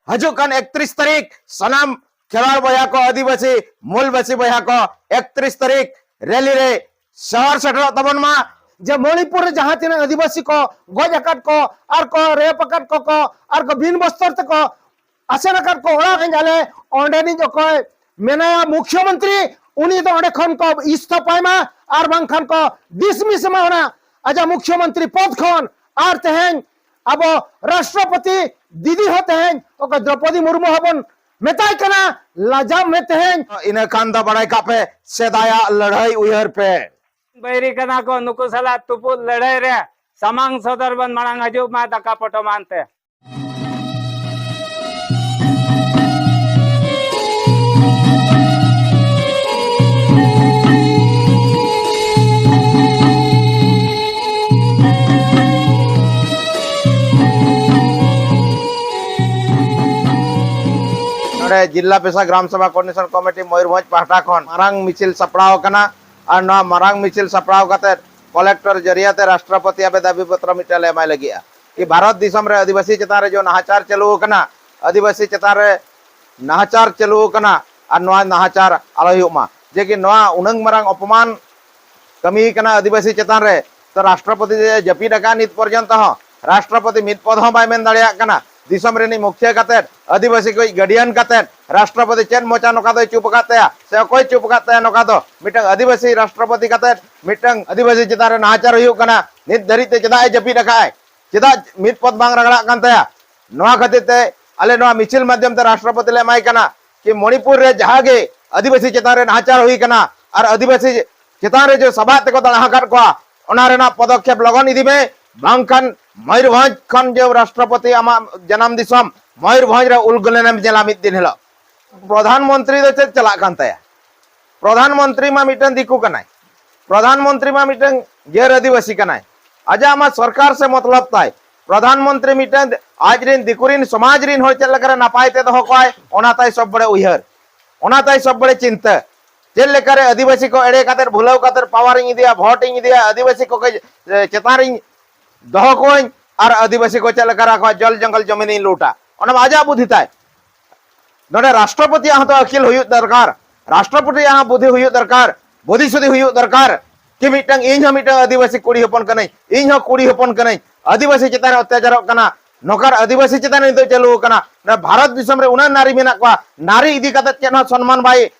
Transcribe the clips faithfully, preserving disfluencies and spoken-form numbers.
ᱦᱤᱡᱩᱜ ᱠᱟᱱ ᱮᱠᱛᱨᱤᱥ ᱛᱟᱹᱨᱤᱠᱷ ᱥᱟᱱᱟᱢ ᱠᱷᱮᱨᱣᱟᱲ ᱵᱚᱭᱦᱟ ᱠᱚ, ᱟᱹᱫᱤᱵᱟᱹᱥᱤ ᱢᱩᱞᱵᱟᱹᱥᱤ ᱵᱚᱭᱦᱟ ᱠᱚ ᱮᱠᱛᱨᱤᱥ ᱛᱟᱹᱨᱤᱠᱷ ᱨᱮᱞᱤ ᱨᱮ ᱥᱚᱦᱚᱨ ᱥᱮᱴᱮᱨᱚᱜ ᱛᱟᱵᱚᱱ ᱢᱟ᱾ ᱡᱮ ᱢᱚᱬᱤᱯᱩᱨ ᱨᱮ ᱡᱟᱦᱟᱸ ᱛᱤᱱᱟᱹᱜ ᱟᱹᱫᱤᱵᱟᱹᱥᱤ ᱠᱚ ᱜᱚᱡ ᱟᱠᱟᱫ ᱠᱚ ᱟᱨ ᱠᱚ ᱨᱮᱯ ᱟᱠᱟᱫ ᱠᱚ ᱠᱚ ᱟᱨ ᱠᱚ ᱵᱤᱱ ᱵᱚᱥᱛᱚᱨ ᱛᱮᱠᱚ ᱟᱥᱮᱱ ᱟᱠᱟᱫ ᱠᱚ ᱚᱲᱟᱜ ᱨᱮᱱ ᱟᱞᱮ ᱚᱸᱰᱮᱱᱤᱡ ᱚᱠᱚᱭ ᱢᱮᱱᱟᱭᱟ ᱢᱩᱠᱷᱭᱚᱢᱚᱱᱛᱨᱤ, ᱩᱱᱤ ᱫᱚ ᱚᱸᱰᱮ ᱠᱷᱚᱱ ᱠᱚ ᱤᱥᱛᱚᱯᱟᱭ ᱢᱟ ᱟᱨ ᱵᱟᱝᱠᱷᱟᱱ ᱠᱚ ᱰᱤᱥᱢᱤᱥ ᱢᱟ ᱚᱱᱟ ᱟᱡᱟᱜ ᱢᱩᱠᱷᱭᱚᱢᱚᱱᱛᱨᱤ ᱯᱚᱫ ᱠᱷᱚᱱ᱾ ᱟᱨ ᱛᱮᱦᱮᱧ ᱟᱵᱚ ᱨᱟᱥᱴᱨᱚᱯᱚᱛᱤ ᱫᱤᱫᱤ ᱦᱚᱸ ᱛᱮᱦᱮᱧ ᱚᱠᱚᱭ ᱫᱨᱚᱯᱚᱫᱤ ᱢᱩᱨᱢᱩ ᱦᱚᱸᱵᱚᱱ ᱢᱮᱛᱟᱭ ᱠᱟᱱᱟ, ᱞᱟᱡᱟᱣ ᱢᱮ ᱛᱮᱦᱮᱧ᱾ ᱤᱱᱟᱹ ᱠᱷᱟᱱ ᱫᱚ ᱵᱟᱲᱟᱭ ᱠᱟᱜ ᱯᱮ, ᱥᱮᱫᱟᱭᱟᱜ ᱞᱟᱹᱲᱦᱟᱹᱭ ᱩᱭᱦᱟᱹᱨ ᱯᱮ᱾ ᱵᱟᱹᱭᱨᱤ ᱠᱟᱱᱟ ᱠᱚ ᱱᱩᱠᱩ ᱥᱟᱞᱟᱜ ᱛᱩᱯᱩᱫ ᱞᱟᱹᱲᱦᱟᱹᱭ ᱨᱮ ᱥᱟᱢᱟᱝ ᱥᱚᱫᱚᱨ ᱵᱚᱱ ᱢᱟᱲᱟᱝ ᱦᱤᱡᱩᱜ ᱢᱟ ᱫᱟᱠᱟ ᱯᱚᱴᱚᱢ ᱟᱱᱛᱮ᱾ ᱱᱚᱰᱮ ᱡᱤᱞᱞᱟ ᱯᱮᱥᱟ ᱜᱨᱟᱢ ᱥᱚᱵᱷᱟ ᱠᱳᱚᱨᱰᱤᱱᱮᱥᱚᱱ ᱠᱚᱢᱤᱴᱤ ᱢᱚᱭᱩᱨᱵᱷᱚᱸᱡᱽ ᱯᱟᱦᱴᱟ ᱠᱷᱚᱱ ᱢᱟᱨᱟᱝ ᱢᱤᱪᱷᱤᱞ ᱥᱟᱯᱲᱟᱣ ᱟᱠᱟᱱᱟ᱾ ᱟᱨ ᱱᱚᱣᱟ ᱢᱟᱨᱟᱝ ᱢᱤᱪᱷᱤᱞ ᱥᱟᱯᱲᱟᱣ ᱠᱟᱛᱮ ᱠᱚᱞᱮᱠᱴᱚᱨ ᱡᱟᱹᱨᱤᱭᱟᱹ ᱛᱮ ᱨᱟᱥᱴᱨᱚᱯᱚᱛᱤ ᱟᱵᱮ ᱫᱟᱹᱵᱤ ᱯᱚᱛᱨᱚ ᱢᱤᱫᱴᱟᱝ ᱞᱮ ᱮᱢᱟᱭ ᱞᱟᱹᱜᱤᱫᱼᱟ ᱠᱤ ᱵᱷᱟᱨᱚᱛ ᱫᱤᱥᱚᱢ ᱨᱮ ᱟᱹᱫᱤᱵᱟᱹᱥᱤ ᱪᱮᱛᱟᱱ ᱨᱮ ᱡᱮ ᱱᱟᱦᱟᱪᱟᱨ ᱪᱟᱹᱞᱩ ᱟᱠᱟᱱᱟ, ᱟᱹᱫᱤᱵᱟᱹᱥᱤ ᱪᱮᱛᱟᱱ ᱨᱮ ᱱᱟᱦᱟᱪᱟᱨ ᱪᱟᱹᱞᱩ ᱟᱠᱟᱱᱟ, ᱟᱨ ᱱᱚᱣᱟ ᱱᱟᱦᱟᱪᱟᱨ ᱟᱞᱚ ᱦᱩᱭᱩᱜ ᱢᱟ, ᱡᱮ ᱠᱤ ᱱᱚᱣᱟ ᱩᱱᱟᱹᱝ ᱢᱟᱨᱟᱝ ᱚᱯᱚᱢᱟᱱ ᱠᱟᱹᱢᱤ ᱠᱟᱱᱟ ᱟᱹᱫᱤᱵᱟᱹᱥᱤ ᱪᱮᱛᱟᱱ ᱨᱮ᱾ ᱛᱚ ᱨᱟᱥᱴᱨᱚᱯᱚᱛᱤ ᱡᱮ ᱡᱟᱹᱯᱤᱫ ᱟᱠᱟᱫ ᱱᱤᱛ ᱯᱚᱨᱡᱚᱱᱛᱚ ᱦᱚᱸ ᱨᱟᱥᱴᱨᱚᱯᱚᱛᱤ ᱢᱤᱫ ᱯᱚᱫ ᱦᱚᱸ ᱵᱟᱭ ᱢᱮᱱ ᱫᱟᱲᱮᱭᱟᱜ ᱠᱟᱱᱟ᱾ ᱫᱤᱥᱚᱢ ᱨᱤᱱᱤᱡ ᱢᱩᱠᱷᱤᱭᱟᱹ ᱠᱟᱛᱮ, ᱟᱹᱫᱤᱵᱟᱹᱥᱤ ᱠᱚ ᱜᱟᱨᱰᱤᱭᱟᱱ ᱠᱟᱛᱮ ᱨᱟᱥᱴᱨᱚᱯᱚᱛᱤ ᱪᱮᱫ ᱢᱚᱪᱟ ᱱᱚᱝᱠᱟ ᱫᱚᱭ ᱪᱩᱯ ᱟᱠᱟᱫ ᱛᱟᱭᱟ ᱥᱮ ᱚᱠᱚᱭ ᱪᱩᱯ ᱟᱠᱟᱫ ᱛᱟᱭᱟ? ᱱᱚᱝᱠᱟ ᱫᱚ ᱢᱤᱫᱴᱟᱝ ᱟᱹᱫᱤᱵᱟᱹᱥᱤ ᱨᱟᱥᱴᱨᱚᱯᱚᱛᱤ ᱠᱟᱛᱮ ᱢᱤᱫᱴᱟᱝ ᱟᱹᱫᱤᱵᱟᱹᱥᱤ ᱪᱮᱛᱟᱱ ᱨᱮ ᱱᱟᱦᱟᱪᱟᱨ ᱦᱩᱭᱩᱜ ᱠᱟᱱᱟ᱾ ᱱᱤᱛ ᱫᱷᱟᱹᱨᱤᱡ ᱛᱮ ᱪᱮᱫᱟᱜ ᱮ ᱡᱟᱹᱯᱤᱫ ᱟᱠᱟᱫ ᱟᱭ? ᱪᱮᱫᱟᱜ ᱢᱤᱫ ᱯᱚᱫ ᱵᱟᱝ ᱨᱟᱜᱲᱟᱜ ᱠᱟᱱ ᱛᱟᱭᱟ? ᱱᱚᱣᱟ ᱠᱷᱟᱹᱛᱤᱨ ᱛᱮ ᱟᱞᱮ ᱱᱚᱣᱟ ᱢᱤᱪᱷᱤᱞ ᱢᱟᱫᱽᱫᱷᱚᱢ ᱛᱮ ᱨᱟᱥᱴᱨᱚᱯᱚᱛᱤ ᱞᱮ ᱮᱢᱟᱭ ᱠᱟᱱᱟ ᱠᱤ ᱢᱚᱬᱤᱯᱩᱨ ᱨᱮ ᱡᱟᱦᱟᱸ ᱜᱮ ᱟᱹᱫᱤᱵᱟᱹᱥᱤ ᱪᱮᱛᱟᱱ ᱨᱮ ᱱᱟᱦᱟᱪᱟᱨ ᱦᱩᱭ ᱠᱟᱱᱟ ᱟᱨ ᱟᱹᱫᱤᱵᱟᱹᱥᱤ ᱪᱮᱛᱟᱱ ᱨᱮ ᱡᱮ ᱥᱟᱵᱟᱫ ᱛᱮᱠᱚ ᱫᱟᱬᱟ ᱟᱠᱟᱫ ᱠᱚᱣᱟ, ᱚᱱᱟ ᱨᱮᱱᱟᱜ ᱯᱚᱫᱚᱠᱷᱮᱯ ᱞᱚᱜᱚᱱ ᱤᱫᱤ ᱢᱮ, ᱵᱟᱝᱠᱷᱟᱱ ᱢᱚᱭᱩᱨᱵᱷᱚᱸᱡᱽ ᱠᱷᱚᱱ ᱡᱮ ᱨᱟᱥᱴᱨᱚᱯᱚᱛᱤ ᱟᱢᱟᱜ ᱡᱟᱱᱟᱢ ᱫᱤᱥᱚᱢ ᱢᱚᱭᱩᱨᱵᱷᱚᱸᱡᱽ ᱨᱮ ᱩᱞᱜᱩᱞᱮᱱ ᱮᱢ ᱧᱮᱞᱟ ᱢᱤᱫ ᱫᱤᱱ ᱦᱤᱞᱳᱜ᱾ ᱯᱨᱚᱫᱷᱟᱱ ᱢᱚᱱᱛᱨᱤ ᱫᱚ ᱪᱮᱫ ᱪᱟᱞᱟᱜ ᱠᱟᱱ ᱛᱟᱭᱟ? ᱯᱨᱚᱫᱷᱟᱱ ᱢᱚᱱᱛᱨᱤ ᱢᱟ ᱢᱤᱫᱴᱟᱝ ᱫᱤᱠᱩ ᱠᱟᱱᱟᱭ, ᱯᱨᱚᱫᱷᱟᱱ ᱢᱚᱱᱛᱨᱤ ᱢᱟ ᱢᱤᱫᱴᱟᱝ ᱜᱮᱨ ᱟᱹᱫᱤᱵᱟᱹᱥᱤ ᱠᱟᱱᱟᱭ᱾ ᱟᱡᱟᱜ ᱢᱟ ᱥᱚᱨᱠᱟᱨ ᱥᱮ ᱢᱚᱛᱞᱚᱵ ᱛᱟᱭ᱾ ᱯᱨᱚᱫᱷᱟᱱ ᱢᱚᱱᱛᱨᱤ ᱢᱤᱫᱴᱟᱝ ᱟᱡ ᱨᱮᱱ ᱫᱤᱠᱩ ᱨᱮᱱ ᱥᱚᱢᱟᱡᱽ ᱨᱮᱱ ᱦᱚᱲ ᱪᱮᱫ ᱞᱮᱠᱟᱨᱮ ᱱᱟᱯᱟᱭ ᱛᱮ ᱫᱚᱦᱚ ᱠᱚᱣᱟᱭ, ᱚᱱᱟ ᱛᱟᱭ ᱥᱚᱵ ᱵᱟᱲᱮ ᱩᱭᱦᱟᱹᱨ, ᱚᱱᱟ ᱛᱟᱭ ᱥᱚᱵ ᱵᱟᱲᱮ ᱪᱤᱱᱛᱟᱹ᱾ ᱪᱮᱫ ᱞᱮᱠᱟᱨᱮ ᱟᱹᱫᱤᱵᱟᱹᱥᱤ ᱠᱚ ᱮᱲᱮ ᱠᱟᱛᱮ, ᱵᱷᱩᱞᱟᱹᱣ ᱠᱟᱛᱮ ᱯᱟᱣᱟᱨ ᱤᱧ ᱤᱫᱤᱭᱟ, ᱵᱷᱳᱴ ᱤᱧ ᱤᱫᱤᱭᱟ, ᱟᱹᱫᱤᱵᱟᱹᱥᱤ ᱠᱚ ᱠᱟᱹᱡ, ᱮ, ᱪᱮᱛᱟᱱ ᱨᱤᱧ ᱫᱚᱦᱚ ᱠᱚᱣᱟᱹᱧ ᱟᱨ ᱟᱹᱫᱤᱵᱟᱹᱥᱤ ᱠᱚ ᱪᱮᱫ ᱞᱮᱠᱟᱨᱮ ᱟᱠᱚᱣᱟᱜ ᱡᱚᱞ ᱡᱚᱝᱜᱚᱞ ᱡᱚᱢᱤᱱᱤᱧ ᱞᱩᱴᱟ᱾ ᱚᱱᱟ ᱢᱟ ᱟᱡᱟᱜ ᱵᱩᱫᱷᱤ ᱛᱟᱭ᱾ ᱱᱚᱰᱮ ᱨᱟᱥᱴᱨᱚᱯᱚᱛᱤᱭᱟᱜ ᱦᱚᱸᱛᱚ ᱟᱹᱠᱤᱞ ᱦᱩᱭᱩᱜ ᱫᱚᱨᱠᱟᱨ, ᱨᱟᱥᱴᱨᱚᱯᱚᱛᱤᱭᱟᱜ ᱦᱚᱸ ᱵᱩᱫᱷᱤ ᱦᱩᱭᱩᱜ ᱫᱚᱨᱠᱟᱨ, ᱵᱩᱫᱷᱤ ᱥᱩᱫᱷᱤ ᱦᱩᱭᱩᱜ ᱫᱚᱨᱠᱟᱨ᱾ ᱠᱤ ᱢᱤᱫᱴᱟᱝ, ᱤᱧ ᱦᱚᱸ ᱢᱤᱫᱴᱟᱝ ᱟᱹᱫᱤᱵᱟᱹᱥᱤ ᱠᱩᱲᱤ ᱦᱚᱯᱚᱱ ᱠᱟᱹᱱᱟᱹᱧ, ᱤᱧ ᱦᱚᱸ ᱠᱩᱲᱤ ᱦᱚᱯᱚᱱ ᱠᱟᱹᱱᱟᱹᱧ, ᱟᱹᱫᱤᱵᱟᱹᱥᱤ ᱪᱮᱛᱟᱱ ᱨᱮ ᱚᱛᱛᱟᱪᱟᱨᱚᱜ ᱠᱟᱱᱟ, ᱱᱚᱝᱠᱟᱱ ᱟᱹᱫᱤᱵᱟᱹᱥᱤ ᱪᱮᱛᱟᱱ ᱨᱮ ᱱᱤᱛᱚᱜ ᱪᱟᱹᱞᱩ ᱟᱠᱟᱱᱟ᱾ ᱱᱚᱰᱮ ᱵᱷᱟᱨᱚᱛ ᱫᱤᱥᱚᱢ ᱨᱮ ᱩᱱᱟᱹᱜ ᱱᱟᱨᱤ ᱢᱮᱱᱟᱜ ᱠᱚᱣᱟ, ᱱᱟᱨᱤ ᱤᱫᱤ ᱠᱟᱛᱮ ᱪᱮᱫ ᱦᱚᱸ ᱥᱚᱱᱢᱟᱱ ᱵᱟᱭ,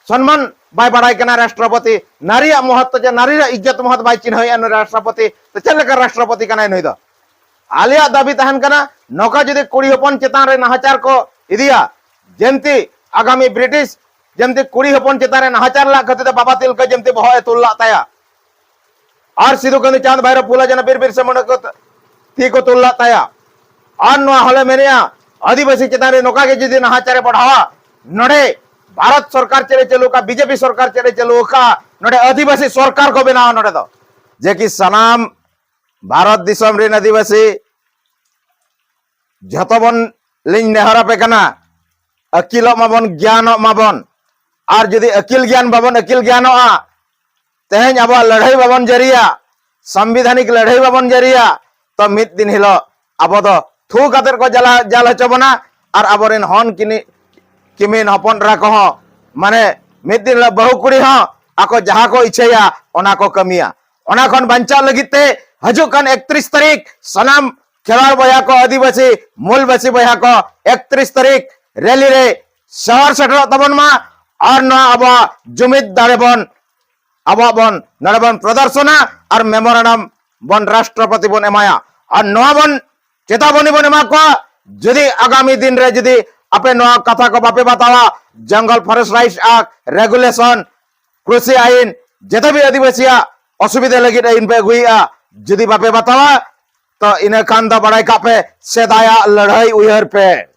ᱥᱚᱱᱢᱟᱱ ᱵᱟᱭ ᱵᱟᱲᱟᱭ ᱠᱟᱱᱟ ᱨᱟᱥᱴᱨᱚᱯᱚᱛᱤ᱾ ᱱᱟᱨᱤᱭᱟᱜ ᱢᱚᱦᱚᱛ ᱪᱮ ᱱᱟᱨᱤᱭᱟᱜ ᱤᱡᱽᱡᱚᱛ ᱢᱚᱦᱚᱛ ᱵᱟᱭ ᱪᱤᱱᱦᱟᱹᱣᱮᱫᱼᱟ ᱱᱩᱭ ᱨᱟᱥᱴᱨᱚᱯᱚᱛᱤ᱾ ᱛᱚ ᱪᱮᱫ ᱞᱮᱠᱟ ᱨᱟᱥᱴᱨᱚᱯᱚᱛᱤ ᱠᱟᱱᱟᱭ ᱱᱩᱭ ᱫᱚ? ᱟᱞᱮᱭᱟᱜ ᱫᱟᱹᱵᱤ ᱛᱟᱦᱮᱱ ᱠᱟᱱᱟ, ᱱᱚᱝᱠᱟ ᱡᱩᱫᱤ ᱠᱩᱲᱤ ᱦᱚᱯᱚᱱ ᱪᱮᱛᱟᱱ ᱨᱮ ᱱᱟᱦᱟᱪᱟᱨ ᱠᱚ ᱤᱫᱤᱭᱟ, ᱡᱮᱢᱛᱤ ᱟᱜᱟᱢᱤ ᱵᱨᱤᱴᱤᱥ ᱡᱮᱢᱛᱤ ᱠᱩᱲᱤ ᱦᱚᱯᱚᱱ ᱪᱮᱛᱟᱱ ᱨᱮ ᱱᱟᱦᱟᱪᱟᱨ ᱞᱟᱜ ᱠᱷᱟᱹᱛᱤᱨ ᱛᱮ ᱵᱟᱵᱟ ᱛᱤᱞᱠᱟᱹ ᱡᱮᱢᱛᱤ ᱵᱚᱦᱚᱜ ᱮ ᱛᱩᱞ ᱞᱟᱜ ᱛᱟᱭᱟ, ᱟᱨ ᱥᱤᱫᱩ ᱠᱟᱹᱱᱦᱩ ᱪᱟᱸᱫᱽ ᱵᱷᱟᱭᱨᱚ ᱯᱷᱩᱞᱟ ᱡᱷᱟᱱᱚ ᱵᱤᱨ ᱵᱤᱨᱥᱟ ᱢᱩᱱᱰᱟ ᱠᱚ ᱛᱤ ᱠᱚ ᱛᱩᱞ ᱞᱟᱜ ᱛᱟᱭᱟ᱾ ᱟᱨ ᱱᱚᱣᱟ ᱦᱚᱞᱮ ᱢᱮᱱᱮᱜᱼᱟ, ᱟᱹᱫᱤᱵᱟᱹᱥᱤ ᱪᱮᱛᱟᱱ ᱨᱮ ᱱᱚᱝᱠᱟ ᱜᱮ ᱡᱩᱫᱤ ᱱᱟᱦᱟᱪᱟᱨ ᱮ ᱵᱟᱲᱦᱟᱣᱟ, ᱱᱚᱰᱮ ᱵᱷᱟᱨᱚᱛ ᱥᱚᱨᱠᱟᱨ ᱪᱮᱫ ᱮ ᱪᱟᱹᱞᱩ ᱟᱠᱟᱫ, ᱵᱤᱡᱮᱯᱤ ᱥᱚᱨᱠᱟᱨ ᱪᱮᱫ ᱮ ᱪᱟᱹᱞᱩ ᱟᱠᱟᱫ, ᱱᱚᱰᱮ ᱟᱹᱫᱤᱵᱟᱹᱥᱤ ᱥᱚᱨᱠᱟᱨ ᱠᱚ ᱵᱮᱱᱟᱣᱟ ᱱᱚᱰᱮ ᱫᱚ᱾ ᱡᱮ ᱠᱤ ᱥᱟᱱᱟᱢ ᱵᱷᱟᱨᱚᱛ ᱫᱤᱥᱚᱢ ᱨᱮᱱ ᱟᱹᱫᱤᱵᱟᱹᱥᱤ ᱡᱷᱚᱛᱚ ᱵᱚᱱ, ᱞᱤᱧ ᱱᱮᱦᱚᱨ ᱟᱯᱮ ᱠᱟᱱᱟ, ᱟᱹᱠᱤᱞᱚᱜ ᱢᱟᱵᱚᱱ, ᱜᱮᱭᱟᱱᱚᱜ ᱢᱟᱵᱚᱱ᱾ ᱟᱨ ᱡᱩᱫᱤ ᱟᱹᱠᱤᱞ ᱜᱮᱭᱟᱱ ᱵᱟᱵᱚᱱ ᱟᱹᱠᱤᱞ ᱜᱮᱭᱟᱱᱚᱜᱼᱟ, ᱛᱮᱦᱮᱧ ᱟᱵᱚᱣᱟᱜ ᱞᱟᱹᱲᱦᱟᱹᱭ ᱵᱟᱵᱚᱱ ᱡᱟᱹᱨᱤᱭᱟ, ᱥᱟᱝᱵᱤᱫᱷᱟᱱᱤᱠ ᱞᱟᱹᱲᱦᱟᱹᱭ ᱵᱟᱵᱚᱱ ᱡᱟᱹᱨᱤᱭᱟ, ᱛᱚ ᱢᱤᱫ ᱫᱤᱱ ᱦᱤᱞᱳᱜ ᱟᱵᱚ ᱫᱚ ᱛᱷᱩ ᱠᱟᱛᱮᱫ ᱠᱚ ᱡᱟᱞᱟ-, ᱡᱟᱞ ᱦᱚᱪᱚ ᱵᱚᱱᱟ᱾ ᱟᱨ ᱟᱵᱚᱨᱮᱱ ᱦᱚᱱ ᱠᱤᱱᱤ-, ᱠᱤᱢᱤᱱ ᱦᱚᱯᱚᱱ ᱮᱨᱟ ᱠᱚᱦᱚᱸ, ᱢᱟᱱᱮ, ᱢᱤᱫ ᱫᱤᱱ ᱦᱤᱞᱳᱜ ᱵᱟᱹᱦᱩ ᱠᱩᱲᱤ ᱦᱚᱸ ᱟᱠᱚ ᱡᱟᱦᱟᱸ ᱠᱚ ᱤᱪᱷᱟᱹᱭᱟ ᱚᱱᱟ ᱠᱚ ᱠᱟᱹᱢᱤᱭᱟ᱾ ᱚᱱᱟ ᱠᱷᱚᱱ ᱵᱟᱧᱪᱟᱣ ᱞᱟᱹᱜᱤᱫ ᱛᱮ ᱦᱤᱡᱩᱜ ᱠᱟᱱ ᱮᱠᱛᱨᱤᱥ ᱛᱟᱹᱨᱤᱠᱷ ᱥᱟᱱᱟᱢ ᱠᱷᱮᱨᱣᱟᱲ ᱵᱚᱭᱦᱟ ᱠᱚ, ᱟᱹᱫᱤᱵᱟᱹᱥᱤ ᱢᱩᱞᱵᱟᱹᱥᱤ ᱵᱚᱭᱦᱟ ᱠᱚ ᱮᱠᱛᱨᱤᱥ ᱛᱟᱹᱨᱤᱠᱷ ᱨᱮᱞᱤ ᱨᱮ ᱥᱚᱦᱚᱨ ᱥᱮᱴᱮᱨᱚᱜ ᱛᱟᱵᱚᱱ ᱢᱟ᱾ ᱟᱨ ᱱᱚᱣᱟ ᱟᱵᱚᱣᱟᱜ ᱡᱩᱢᱤᱫ ᱫᱟᱲᱮ ᱵᱚᱱ, ᱟᱵᱚᱣᱟᱜ ᱵᱚᱱ ᱱᱚᱰᱮ ᱵᱚᱱ ᱯᱨᱚᱫᱚᱨᱥᱚᱱᱟ ᱟᱨ ᱢᱮᱢᱳᱨᱟᱱᱰᱟᱢ ᱵᱚᱱ ᱨᱟᱥᱴᱨᱚᱯᱚᱛᱤ ᱵᱚᱱ ᱮᱢᱟᱭᱟ᱾ ᱟᱨ ᱱᱚᱣᱟ ᱵᱚᱱ ᱪᱮᱛᱟᱵᱚᱱᱤ ᱵᱚᱱ ᱮᱢᱟ ᱠᱚᱣᱟ, ᱡᱩᱫᱤ ᱟᱜᱟᱢᱤ ᱫᱤᱱ ᱨᱮ ᱡᱩᱫᱤ ᱟᱯᱮ ᱱᱚᱣᱟ ᱠᱟᱛᱷᱟ ᱠᱚ ᱵᱟᱯᱮ ᱵᱟᱛᱟᱣᱟ, ᱡᱚᱝᱜᱚᱞ ᱯᱷᱚᱨᱮᱥᱴ ᱨᱟᱭᱤᱴᱥ ᱟᱠᱴ, ᱨᱮᱜᱩᱞᱮᱥᱚᱱ, ᱠᱨᱩᱥᱤ ᱟᱭᱤᱱ, ᱡᱮᱛᱮ ᱵᱤ ᱟᱹᱫᱤᱵᱟᱹᱥᱤᱭᱟᱜ ᱚᱥᱩᱵᱤᱫᱷᱟ ᱞᱟᱹᱜᱤᱫ ᱟᱭᱤᱱ ᱯᱮ ᱟᱹᱜᱩᱭᱮᱫᱼᱟ, ᱡᱩᱫᱤ ᱵᱟᱯᱮ ᱵᱟᱛᱟᱣᱟ, ᱛᱚ ᱤᱱᱟᱹ ᱠᱷᱟᱱ ᱫᱚ ᱵᱟᱲᱟᱭ ᱠᱟᱜ ᱯᱮ, ᱥᱮᱫᱟᱭᱟᱜ ᱞᱟᱹᱲᱦᱟᱹᱭ ᱩᱭᱦᱟᱹᱨ ᱯᱮ᱾